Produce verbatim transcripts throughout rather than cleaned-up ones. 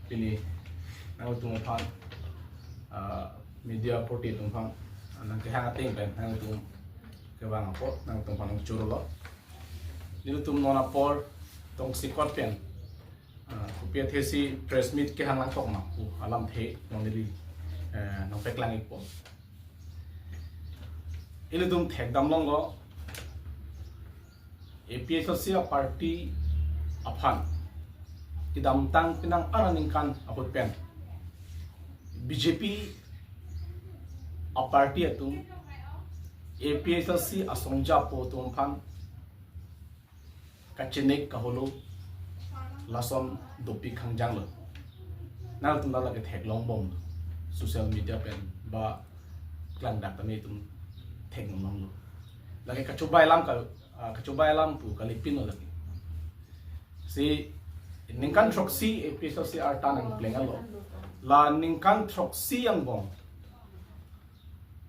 Pini nangtum aphan, ah, media party atum aphan, ah, nangkehang ateng pen nangtum kevang apot nangtum aphan nangchurlo. Nelitum non apor tongsekot pen, ah, kopi athesi press meet kehang langtok ma pu alamthe non neli, eh, nangpeklang-ikpo. Ilitum thekdam longlo, A P H L C a-party aphan kedamtang penang an aningkan ahut pen B J P a-party atum A P H L C asong japo atum aphan kachenek kaholo lason dopik hangjanglo. Nangtum la lake theklongbom, social media pen ba klangdak tame itum theklonglo. Lake kachobai alam ka, ah, kachobai alam pu kalipinlo lake. Si ningkan throksi A P H L C arta nangplenglo. La ningkan throksi angbong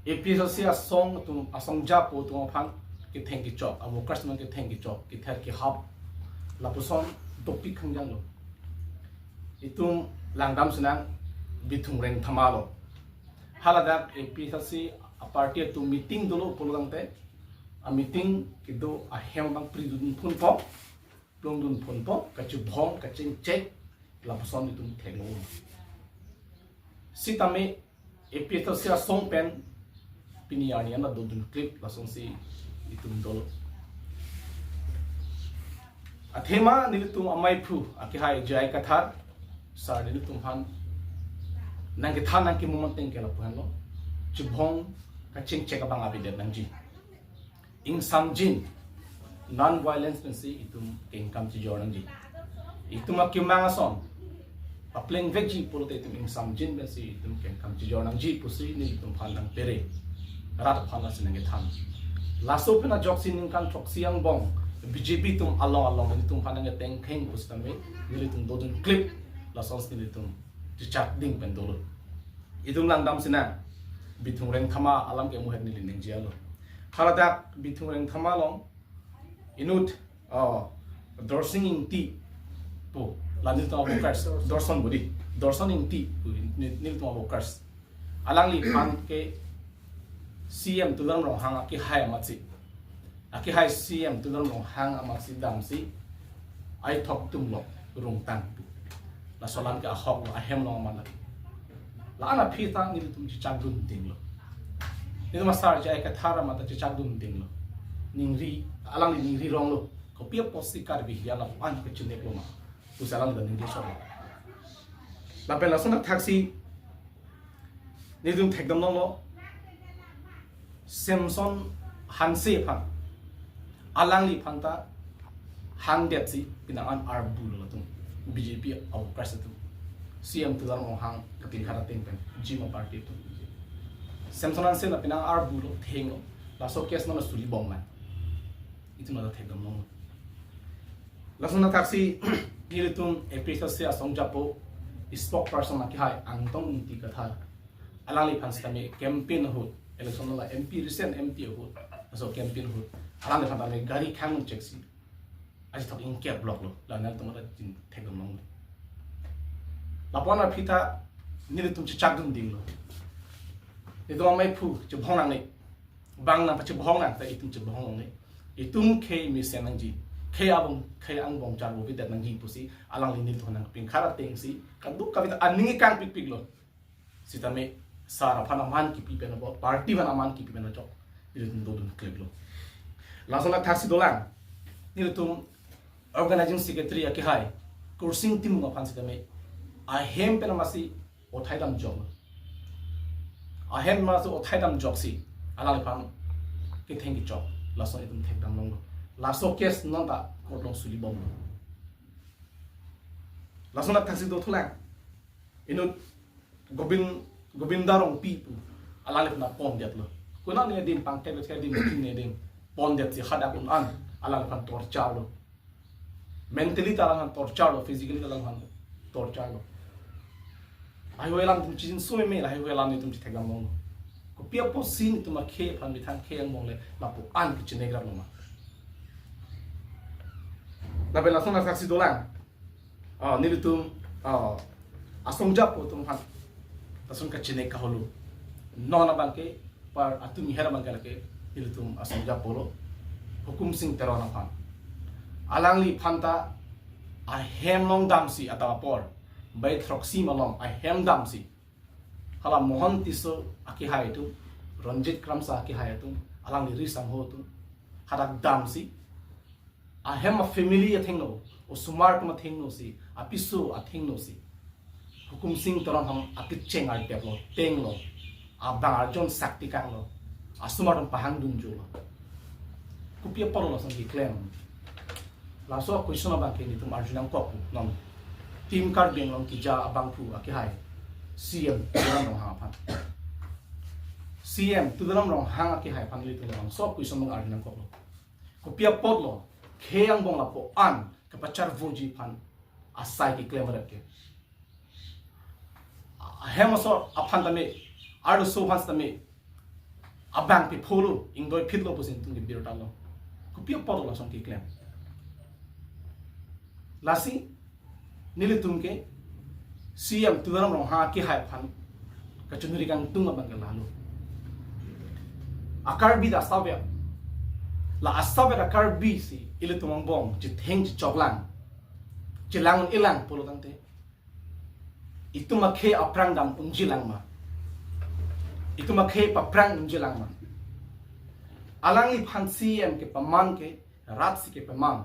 A P H L C asong atum, asong japo atum aphan ketheng kechok, a-workers atum ketheng kechok, kether kehap, lapuson dopik hangjanglo. Itum langdam sinang, Bithung Rengthama lo. Haladak A P H L C a-party atum meeting dolo pulo tangte, a-meeting kedo ahem abang pridun phunpo, plungdun phunpo, kachibhong, kachingchek, lapuson itum theklong. Sitame A P H L C asong pen pini arni an dodun clip lasonsi itum dolo. Athema nelitum amei aphu akehai J I Kathar sir nelitum aphan nangkethan nangkemumon ateng ke lapu henlo. Chibhong kachingchek abang avedet nangji. Ingsamjin, non-violence pensi itum kengkam chijor nangji. Itum akemang ason, papleng vekji pulote itum ingsamjin pensi itum kengkam chijor nangji pusi nelitum aphan nangpere. Rat aphan lasi nangkethan. Laso pen ajoksi ningkan throksi angbong B J P atum along along nelitum aphan nangketengkheng pusitame nelitum dodun clip lasonsi nelitum chechak ding pen dolo. Itum langdam sinang, Bithung Rengthama alam ke muher neli ningje-lo. Haladak Bithung Rengthama along inut, oh, Dorsing Ingti pu, la nelitum a-workers, Dorson budi, Dorson Ingti pu, nel-, nelitum a-workers. Alangliphan ke C M Tuliram Ronghang akehai amatsi, akehai C M Tuliram Ronghang amatsi damsi aithok tumlok rungtang pu. Laso alam ke ahoklo, ahemlo amat lake. La-an aphi ta nelitum chechakdun dinglo. Nelitum a-sir J I Kathar amat ta chechakdun dinglo. Ningri, alangli ningri ronglo. Kopi apotsi Karbi hiya la-an kachineklo ma pusi alangli ta ningri chotlo. Lapen lason athaksi nelitum thekdam longlo, Samson Hanse aphan, alangliphan ta hangdetsi penang an arbulo latum, B J P a-workers atum, C M Tuliram Ronghang kaklingkhat ateng pen, jima party atum. Samson Hanse na penang arbulo, thenglo, laso case non sulibom nang. Itum ta thekdam longlo. Lason athaksi nelitum A P H L C asong japo spokesperson akehai Angtong Ingti Kathar, alangliphan sitame campaign ahut, election la M P, recent M P ahut, laso campaign ahut alangliphan tame gari khang cheksi achethok ingkep loklo, la nangtum ta chin thekdam longlo. Lapu-an aphi ta nelitum chechakdun dinglo. Nelitum amei aphu chibhong nangne, bang nangpachibhong nang ta itum chibhong nangne. Itum khei mesen nangji, khei abong, khei angbong charvo avedet nangji pusi alangli nelitum nangpingkhar atengsi kadokave ta aning kangpikpiklo. Sitame sir aphan aman kipi pen apot, party aphan aman kipi pen ajok nelitum dodun clip lo. Lason athaksi dolang, nelitum organizing secretary akehai Kursing Timung aphan sitame ahem pen amatsi othai damjok. Ahem amatsi othai damjoksi alangliphan ketheng kechok, lason itum thekdam longlo. Laso case non ta court along sulibomlo. Lason athaksi dothulang, inut Gobin, Gobinda Rongpi pu, alangliphan pondetlo. Konat ne adim, pangthek thek adim, ne adim pondetsi hadak un-an alangliphan torture lo. Mentally ta alangliphan torture lo, physically ta alangliphan torture lo. Lahai hui alam itum chijinso meme, lahai hui alam itum chithekdam longlo. Kopi apotsi nelitum akhei aphan methang khei angbong le lapu-an kachinegrap lo ma. Lapen lason athaksi dolang. Ah, nelitum, ah, asongjapo atum aphan lason kachini kaholo. Non abangke par atum iher abangke lake ilitum asongjapo lo, Hukum Sing Teron aphan. Alangliphan ta ahem along damsi, adap apor bai throksi malom ahem damsi, hala Mohan Tisso akehai atum, Ranjit Kramsa akehai atum, alangli ri sangho atum, hadak damsi, ahem a family athengno, osomar atum athengno si, apiso athengno si, Hukum Sing Teron aphan akecheng ardep lo, teng lo, abang arjon sakti kang lo, asomar atum pahang dunjo lo. Kopi apot lo lason keklem? Laso question abangke nelitum arju nangkok non. Team Karbi Anglong keja abangphu akehai C M Tuliram Ronghang aphan. C M Tuliram Ronghang akehai aphan nelitum laso question abang arju nangkok lo. Kopi apot lo khei angbong lapu-an kapacharvoji aphan asai keklem rat ke? Ahem aso aphan tame, arloso aphan tame, abang pi pholo, ingdoi phitlo pusi nelitum ke birta lo. Kopi apot lo lason keklem? Lasi nelitum ke C M Tuliram Ronghang akehai aphan kachiningri kangtung abangke lalo. A Karbi ta asapvet. La asapvet a Karbi si ilitum angbong chitheng chichoklang, chelang un-elang pulo tangte, itum akhei aphrang dam unjilang ma? Itum akhei paphrang unjilang ma? Alangliphan C M kepaman ke rat si kepaman.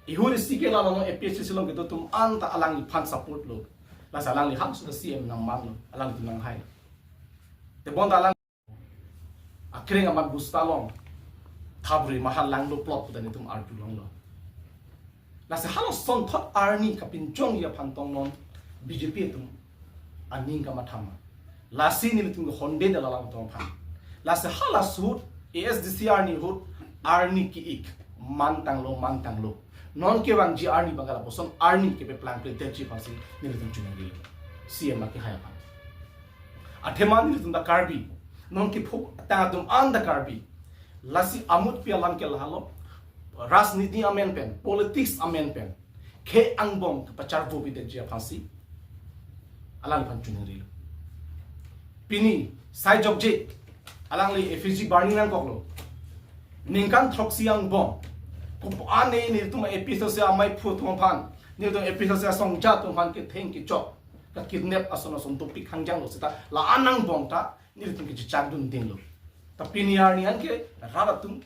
Ihur isi ke la along A P H L C along kedo atum anta alangliphan support lo. Lasi alangli hang sudah C M nangman lo, alanglitum nanghai. Tebonta alang akreng amat bosta along thabri mahal langlo plot pu ta nelitum arjulonglo. Lasi halason thot arni kapinchongji aphan tong non B J P atum aning kamatha ma? Lasi nelitum ke honde da lalang tong aphan. Lasi hala ahut A S D C arni ahut arni ki-ik mantanglo, mantanglo. Non kevangji arni abangke lapuson arni kepaplangpledetji aphansi nelitum chiningri C M akehai aphan. Athema nelitum ta Karbi, non kepho tang atum anta Karbi. Lasi amutpi alam ke lahelo, rajniti amen pen, politics amen pen khei angbong kapacharvopedetji aphansi alangliphan chiningrilo. Pini sai jokje alangli effigy burning nangkoklo. Ningkan throksi angbong, kopi-an nelitum A P H L C amaiphu atum aphan, nelitum A P H L C asongja atum aphan ketheng kechok, ka kidnap ason ason dopik hangjanglo seta la-an angbong ta nelitum ke chichak dun dinglo. Ta pini arni anke rat atum,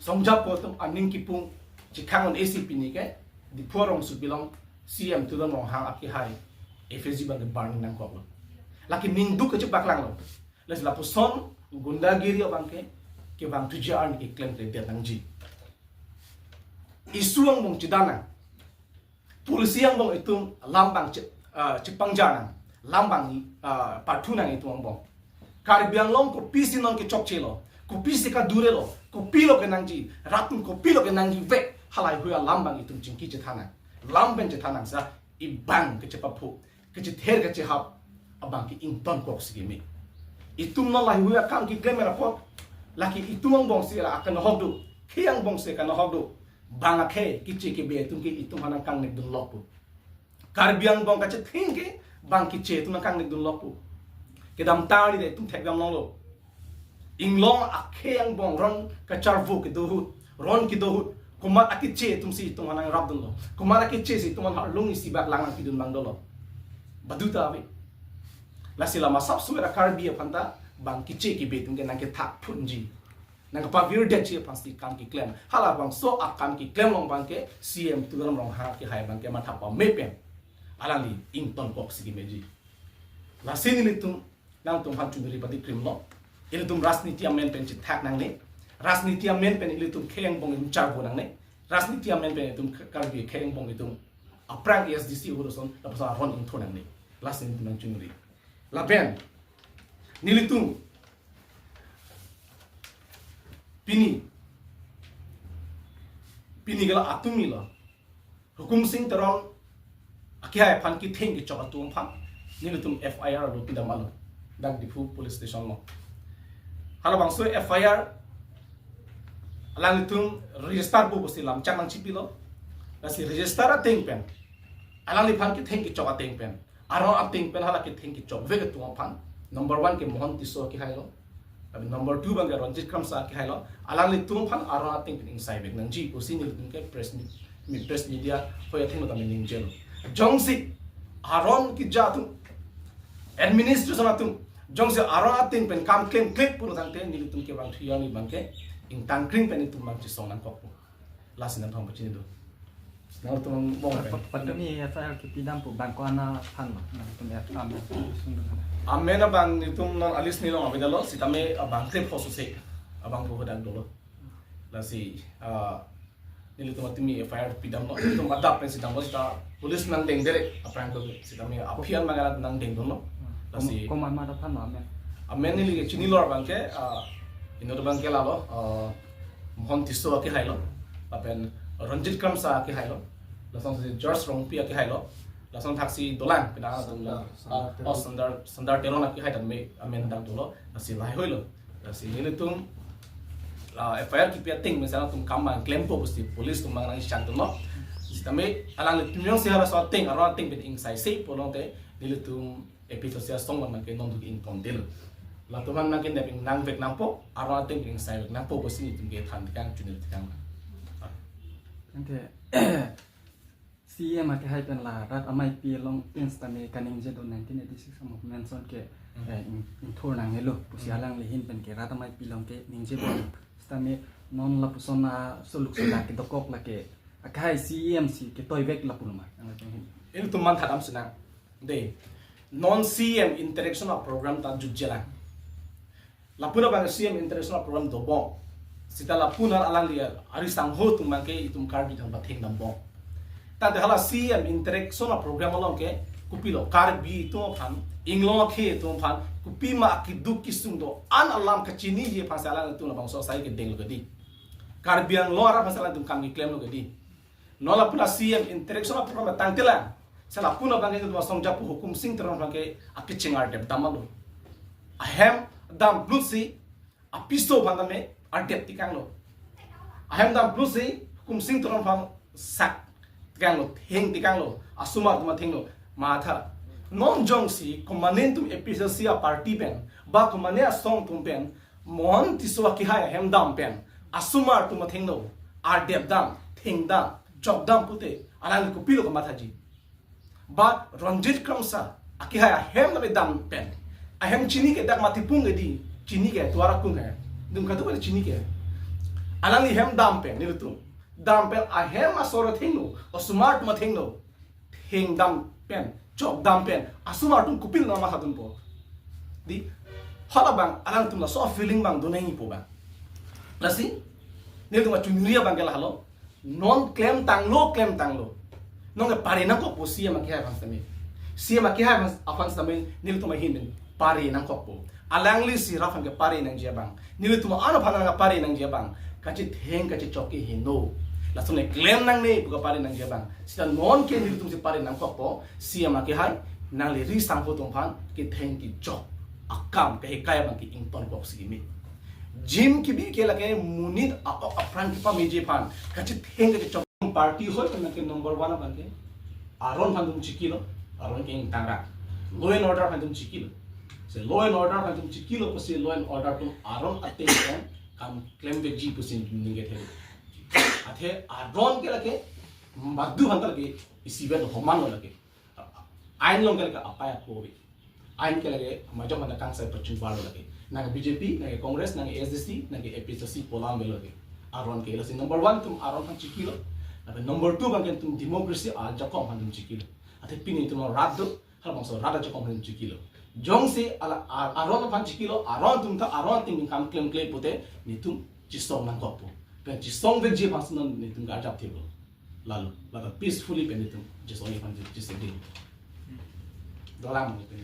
songjapo atum aning kipung chikhang un-esi pini ke Diphu arongsopi along C M Tuliram Ronghang akehai effigy abangke burning nangkoklo. Lake ningduk kachipaklanglo. Lasi lapuson gundagiri abangke kevang thuji arni keklemkledet nangji. Issue angbong chedam nang, policy angbong itum alam abang che-, ah, chepangjar nang, alam abang, ah, pathu nang itum angbong. Karbi Anglong kopisi non kechokchelo, kopisi kadurelo, kopilo kenangji, rat atum kopilo kenangji vek, halahei hui alam abang itum chingki chethan nang. Alam pen chethan nang sa, ibang kechepaphu, kechether kechehap abangke ingtonkok si keme. Itum non laheihui akam keklem ra apot, lake itum angbong si la akanhok do, khei angbong si kanhok do. Bang akhei keche kebe atum ke itum aphan nangkangnek dunlok pu. Karbi angbong kachetheng ke bang keche atum nangkangnek dunlok pu. Kedamtang arni ta itum thekdam longlo. Inglong akhei angbong ron kacharvo kedo ahut, ron kedo ahut, komat akeche atum si itum aphan nangrap dunlo, komat akeche si itum aphan arlung isi bak lang nangpidun abang dolo? Baduta ave. Lasi la masap suera Karbi aphan ta bang keche kebe atum ke nangkethak phunji, nangkapavirdetji aphansi kam keklem. Halabangso akam keklem along abangke C M Tuliram Ronghang akehai abangke matha pame pen alangli ingtonkok si kemeji. Lasi nelitum nangtum aphan chiningripadi krimlo. Ilitum rajniti amen pen chethak nangne. Rajniti amen pen ilitum khei angbong itum charvo nangne. Rajniti amen pen itum Karbi khei angbong itum aphrang A S D C ahut ason lapuson aron ingthur nangne. Lasi nelitum nangchiningri. Lapen nelitum pini, pini ke la atum ilo, Hukum Sing Teron akehai aphan ketheng kechok atum aphan nelitum F I R lo pidam alo, dak Diphu police station lo. Halabangso F I R alanglitum register pu pusi lamchak nangchipilo. Lasi register ateng pen Alangliphan ketheng kechok ateng pen, aron ateng pen hala ketheng kechokvek atum aphan, number one ke Mohon Tisso akehai lo. Lapen number two abang ke Ranjit Kramsa akehai lo. Alanglitum aphan aron ateng pen ingsaivek nangji pusi nelitum ke press meet, mi press media hoi athengno tame ningjelo. Jongsi aron keja atum, administration atum, jongsi aron ateng pen kam klemkle pulo tangte nelitum ke bang thuyang ni abang ke ingtangkring pen itum bang chesong nangkokpo. Lasi nangthom pachini do. Nangtum bong pen. Pat-, patumi F I R kepidam pu bang ko-an aphan ma? Nangtum F I R amen sundung. Amen abang nelitum non a-list nelong avedetlo, sitame abang krepho sose, abang phu hadak dolo. Lasi, ah, nelitum atumi F I R pidamlo, nelitum adap pen sidamlo, sita police nangdeng direct, aphrang ko sitame aphi an mangalat nangdengdunlo. Lasi Kom-, komat mat aphan ma amen? Amen neli ke chinilo abang ke, ah, inut abang ke lalo, ah, Mohon Tisso akehai lo, lapen Ranjit Kramsa akehai lo, lasonsi George Rongpi akehai lo, lason thaksi dolang, kedang atum Sundar, lang, Sundar ah, Teron. Oh, Sundar, Sundar Teron akehai tame amen dak dolo, lasi lahai hoi lo. Lasi nelitum, ah, F I R kepi ateng, misalnya atum kam bang klempo pusi police atum bang nangchantunlo. Sitame alanglitum jongsi halaso ateng, aron ateng pen ingsaise pulo tangte, nelitum A P H L C asong bang ke non duk ingpontel. Latum aphan nangkenep nangvek nangpo, aron ateng pen ingsaivek nangpo pusi nelitum kethan tekang, chunir tekang. Tangte, C E M akehai pen la rat ameipi along pen sitame kaningje do nineteen eighty-six movement ason ke, Hmm. eh, ing-, ingthur nangnelo pusi Hmm. alangli ahin pen ke rat ameipi along ke ningje do sitame non lapuson asoluk sodak kedokok lake akehai C E M si ketoivek lapu ma? Ang lapen hin. Ilitum mantha dam sinang. De. Non C E M interaction a-program ta jutjelang. Lapu abang C E M interaction a-program dobom. Sita lapu alangli ari sangho atum abang ke itum Karbi atum pathengdambom. Tangte hala C E M interaction a-program along ke kopilo Karbi atum aphan, inglong akhei atum aphan, kopima akeduk kesung do-an alam kachiniji aphansi alanglitum labangso asai kedenglo kedi. Karbi Anglong arat aphansi alanglitum kam keklemlo kedi. Non lapu C E M interaction a-program tangtelang. Seta lapu abang ke itum asong japu Hukum Sing Teron abang ke akecheng ardep damlo. Ahem dam blusi apiso aphan tame ardep tekanglo. Ahem dam blusi Hukum Sing Teron aphan sak tekanglo, theng tekanglo, asomar atum athengno. Matha. Non jongsi komatne itum A P H L C a-party pen, ba komatne asong atum pen, Mohon Tisso akehai ahem dam pen, asomar atum athengno ardep dam, theng dam, chok dam pute, alangli kopilo kamathaji? Ba Ranjit Kramsa akehai ahem dam pen, ahem chini ke dak Matipung kedi, chini ke Tuara Kung he, dum kadu kali chini ke. Alangli ahem dam pen, nelitum dam pen ahem asor athengno, asomar atum athengno, theng dam pen, chok dam pen, asomar atum kopilo nangmathadunpo? Di, hala abang, alangtum laso feeling abang do nangjipo abang. Lasi, nelitum achunri abang ke lahelo, non klemtanglo, klemtanglo. Non ke pare nangkokpo C E M akehai aphan sitame. C E M akehai aphan, aphan sitame, nelitum ahin pen pare nangkokpo. Alangli si rat aphan kepare nangji abang, nelitum an aphan nangpare nangji abang, kachetheng kachechok ke heno. Lason ne klem nangne pu kepare nangji abang. Sita non ke nelitum si pare nangkokpo, C E M akehai, nangli ari sangho atum aphan ketheng kechok akam kehekai abang ke ingtonkok si kimi. Jim kebi ke lake monit a-ok aphrang kepameji aphan, kachetheng kachechok. Party hoi pen ke number one abang ke aron aphan itum chikilo, aron ke ingtang ra. Law and order aphan itum chikilo. Se law and order aphan itum chikilo pusi law and order atum aron ateng pen kam klemvekji pusi ningke thelo. Athe aron ke lake badu aphan ta lake isivet homan lo lake. Ain along ke lake apai apo ave. Ain ke lake majok mana kangsai pachung barlo lake. Nang B J P, nang Congress, nang S D C, nang A P H L C pu alam avelo lake. Aron ke lasi number one itum aron aphan chikilo. Lapen number two abang ke itum democracy ajakong aphan itum chikilo. Athe pini itum rat do, halabangso rat ajakong aphan itum chikilo. Jongsi ala a-, aron aphan chikilo, aron atum ta aron atum kam klemkle pute, nelitum chesong nangkokpo. Pen chesongvekji aphansi non nelitum karjap thebo. Lalo, lata peacefully pen itum chesongji aphan chesedi. Dolang mo pen.